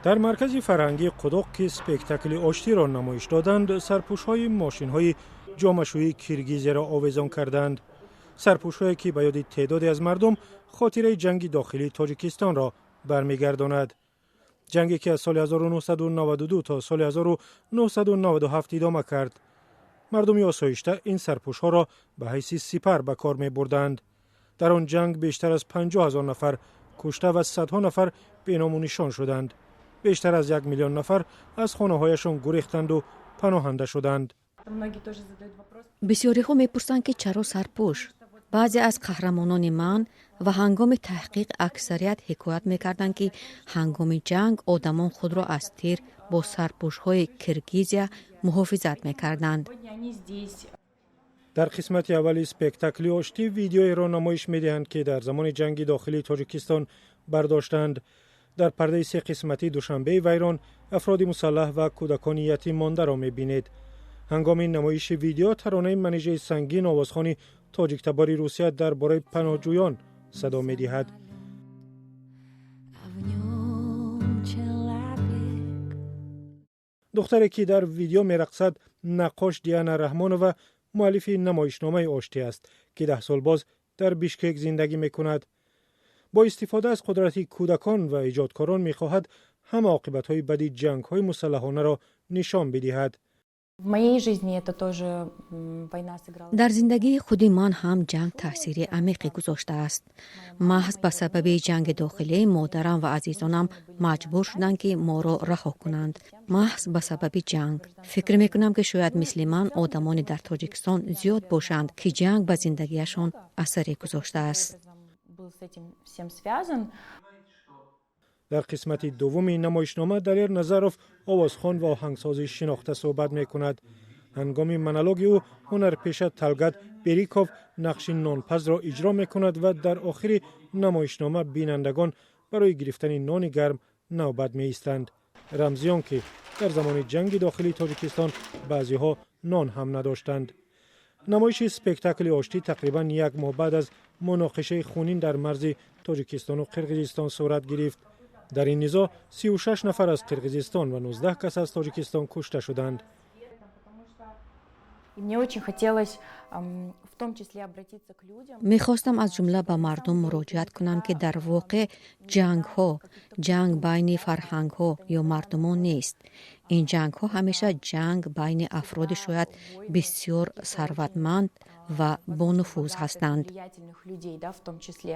Дар маркази фарҳангии Қудоқ, ки спектакли Оштиро намоиш доданд, сарпӯшҳои мошинҳои ҷомашӯии Киргизияро овезон карданд, сарпӯшҳое ки ба ёди теъдоде аз мардум хотираи ҷанги дохилии Тоҷикистонро бармегардонад, ҷанге ки аз соли 1992 то соли 1997 идома кард. Мардуми осоишта ин сарпӯшҳоро ба ҳайси сипар ба кор мебурданд. Дар он ҷанг бештар аз 50 000 нафар кушта ва садҳо нафар беному нишон шуданд. Бештар аз 1 миллион нафар аз хонаҳояшон гурехтанду паноҳанда шуданд. Бисёриҳо мепурсанд, ки чаро сарпӯш. Баъзе аз қаҳрамонони ман ва ҳангоми таҳқиқ аксарият ҳикоят мекарданд, ки ҳангоми ҷанг одамон худро аз тир бо сарпӯшҳои Киргизия муҳофизат мекарданд. Дар қисмати аввали спектакли Оштӣ видеоеро намоиш медиҳанд, ки дар замони ҷанги дохилии Тоҷикистон бардоштанд. Дар пардаи се қисматии Душанбеи вайрон, афроди мусаллаҳ ва кӯдакони ятим мондаро мебинед. Ҳангоми намоиши видео таронаи Манижаи Сангин, овозхони тоҷиктабори Русия, дар бораи паноҳҷӯён садо медиҳад. А в нем человек. Духтаре, ки дар видео мерақсад, наққош Диана Раҳмонова, муаллифи намоишномаи Оштӣ аст, ки 10 сол боз дар Бишкек зиндагӣ мекунад. Бо истифода аз қудрати кӯдакон ва эҷодкорон мехоҳад ҳама оқибатҳои бади ҷангҳои мусаллаҳонаро нишон бидиҳад. В моей жизни это тоже война сыграла. Дар зиндагии худи ман ҳам ҷанг таъсири амиқе гузоштааст. Маҳз ба сабаби ҷанги дохилӣ модарам ва азизонам маҷбур шуданд, ки моро раҳо кунанд. Маҳз ба сабаби ҷанг. Фикр мекунам, ки шояд мисли ман одамоне дар Тоҷикистон зиёд бошанд, ки ҷанг ба зиндагиашон асаре гузоштааст. Был с этим всем связан. Дар қисмати дуввуми намоишнома Далер Назаров, овозхон ва оҳангсози шинохта, суҳбат мекунад. Ҳангоми монологи ӯ ҳунарпеша Талгат Бериков нақши нонпазро иҷро мекунад ва дар охири намоишнома бинандагон барои гирифтани нони гарм навбат меистанд, рамзи он ки дар замони ҷанги дохилии Тоҷикистон баъзеҳо нон ҳам надоштанд. Намоиши спектакли Оштӣ тақрибан як моҳ баъд аз муноқишаи хунин дар марзи Тоҷикистону Қирғизистон сурат гирифт. Дар ин низоъ 36 нафар аз Қирғизистон ва 19 кас аз Тоҷикистон кушта шуданд. И мне очень хотелось в том числе обратиться к людям. Мехостам, аз ҷумла ба мардум муроҷиат кунам, ки дар воқеъ ҷангҳо ҷанг байни фарҳангҳо ё мардумон нест. Ин ҷангҳо ҳамеша ҷанг байни афроди шояд бисёр сарватманд ва бонуфуз ҳастанд. Влиятельных людей, да, в том числе.